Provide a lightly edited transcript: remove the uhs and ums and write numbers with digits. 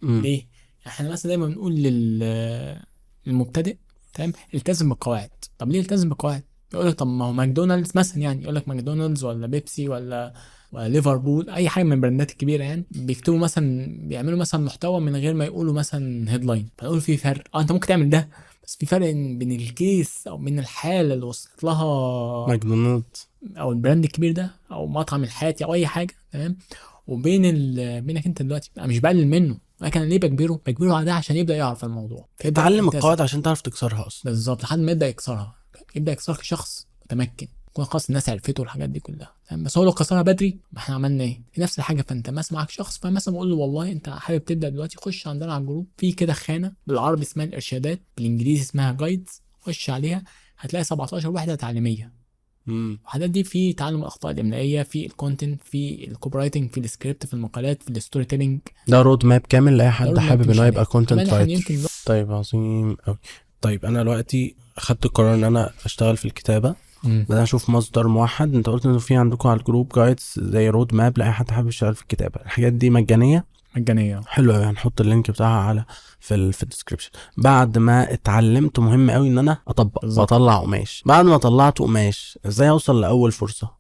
ليه؟ احنا مثلا دايما بنقول للمبتدئ، تمام، التزم بالقواعد. طب ليه التزم بالقواعد؟ يقول لك طب ما هو ماكدونالدز مثلا، يعني يقول لك ماكدونالدز ولا بيبسي ولا ليفربول، اي حاجة من البراندات الكبيره، يعني بيكتبوا مثلا، بيعملوا مثلا محتوى من غير ما يقولوا مثلا headline. فنقول في فرق، انت ممكن تعمل ده، بس في فرق بين ال case او بين الحالة اللي وصلت لها ماكدونالدز او ال brand الكبير ده او مطعم الحاتي او اي حاجه، تمام، وبين بينك انت دلوقتي. انا مش بقلل منه، لكن انا ليه بجبره؟ بجبره على ده عشان يبدا يعرف الموضوع، فيبدأ اتعلم يلتزم. القواعد عشان تعرف تكسرها اصلا. بالظبط، لحد ما يبدا يكسرها، يبدا يكسرها كشخص متمكن، يكون خلاص الناس عرفته والحاجات دي كلها، تمام. بس هو لو كسرها بدري، ما احنا عملنا ايه؟ نفس الحاجه. فانت مثلا معاك شخص، فمثلا بقول له والله انت حابب تبدا دلوقتي، خش عندنا على ال group، في كده خانه بالعربي اسمها الارشادات، بالانجليزي اسمها guides، خش عليها هتلاقي 17 وحده تعليمية. الوحدات دي في تعلم الاخطاء الاملائيه، في ال content، في ال copywriting، في السكريبت، في المقالات، في ال storytelling. ده road map كامل لاي حد ده road map حابب ان تمشي هو يبقى عليه. content كمان احنا writer. يمكن طيب عظيم قوي. طيب انا دلوقتي خدت القرار ان انا اشتغل في الكتابة، بدأت اشوف مصدر موحد. انت قلت انه في عندكم على ال group guides زي road map لاي حد حابب يشتغل في الكتابة. الحاجات دي مجانية؟ مجانية. حلو قوي، هنحط ال link بتاعها على في ال description. بعد ما اتعلمت، مهم قوي ان انا اطبق واطلع قماش. بعد ما طلعت قماش، ازاي اوصل لاول فرصة؟